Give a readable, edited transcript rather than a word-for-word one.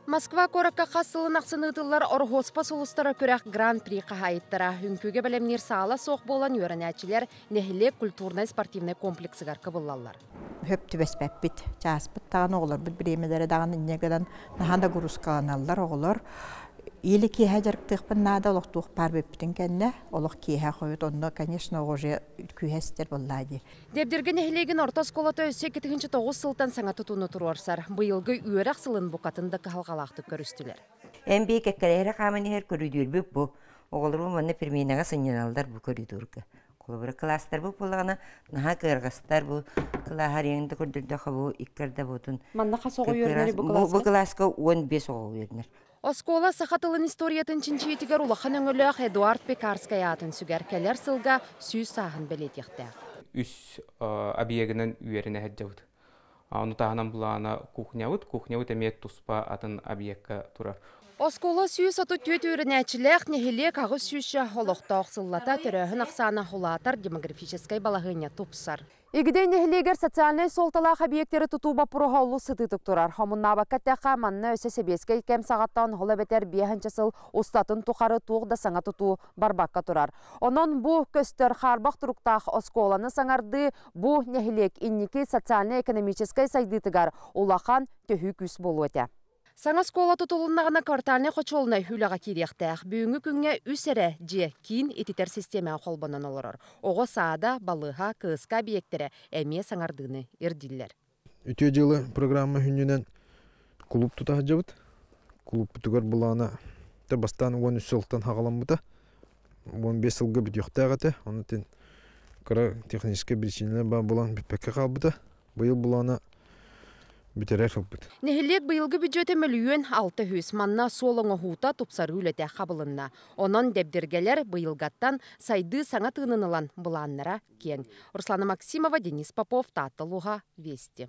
Москва куоракка хас сылын ахсын ыытыллар Ороһуоспа сулустара күрэх Гран-при хаһаайыттара. Үҥкүүгэ бэлэмниир саала суох буолан үөрэнээччилэр нэһилиэк культурнай-спортивнай комплексыгар кыбыллаллар. Хөп түбэспэппит. Чааспыт даҕаны оҕолорбут бириэмэлэрэ даҕаны инньэ гынан наһаа да нагрузкаланаллар оҕолор. Или киэһэ дьарыктыахпын наада олохтуох баар бүппүтүн кэннэ олох киэһэ хойут онно конечно уже күүһэ эстэр буоллаа дии. Дэбдиргэ нэһилиэгин орто оскуолата өссө 2009 сылтан саҥа тутууну туруорсар. Быйылгы үөрэх сылын букатын да кыһалҕалаахтык көрүстүлэр. Эн бии кэккэлэһэрэ хааман иһэр көрүдүөрбүт бу. Оҕолорум манна переменаҕа сынньаналлар бу коридорга. Холобура кылаастарбыт буоллаҕына наһаа кыарҕастар бу кылааһа арыйан да көрдөрдөххө бу икки бутун Манна хас оҕо үөрэнэр бу кылааска? Бу кылааска 15 оҕо үөрэнэр. Оскуола саха тылын историятын чинчийиитигэр улахан өҥөлөөх Эдуард Пекарскай аатын сүгэр. Кэлэр сылга 100 сааһын бэлиэтиэхтээх. Үс объегынан үөрэнэ сылдьабыт. Ону таһынан былаана кухнябыт. Кухнябыт эмиэ туспа атын объекка турар. Оскуола 134 үөрэнээччилээх нэһилиэк 800 олохтоох сыллата төрөөһүн ахсаана улаатар демографическай балаһыанньа тупсар. Игидэй нэһилиэгэр социальнай суолталаах объектары тутуу боппуруоһа олус сытыытык турар. Хомуннаабакка эттэххэ, манна өссө сэбиэскэй кэм саҕаттан ол эбэтэр биэһинчэ сыл устатын тухары туох да саҥа тутуу барбакка турар. Онон бу көстөр хаарбах туруктаах оскуоланы саҥардыы бу нэһилиэк инники социальнай-экономическай сайдыытыгар улахан төһүү күүс буолуо этэ. Саҥа оскуола тутулуннаҕына квартальнай хочуолунай үлэҕэ киириэхтээх. Бүгүҥҥү күҥҥэ үс эрэ дьиэ киин ититэр систиэмэҕэ холбонон олорор. Оҕо саада, балыыһа, КСК объектэрэ эмиэ саҥардыыны ирдииллэр. Үтүө дьыала программа хүннүнэн кулууп тута сылдьабыт. Кулууппутугар былаана бастаан 13 сылтан хаҕаламмыта. 15 сылга бүтүөхтээх этэ. Ону кыра техническэй причиналар баар буолан бүппэккэ хаалбыта. Быйыл былаана бүтэрэр ылбыт. Нэһилиэк быйылгы бүддьүөтэ 1 600 000. Манна суол оҥоһуута тупсарыы үлэтэ хабылынна. Онон дэбдиргэлэр быйылгаттан сайдыы саҥа тыынын ылан былааннара киэҥ. Руслана Максимова, Денис Попов, Таатта улууһа, Вести.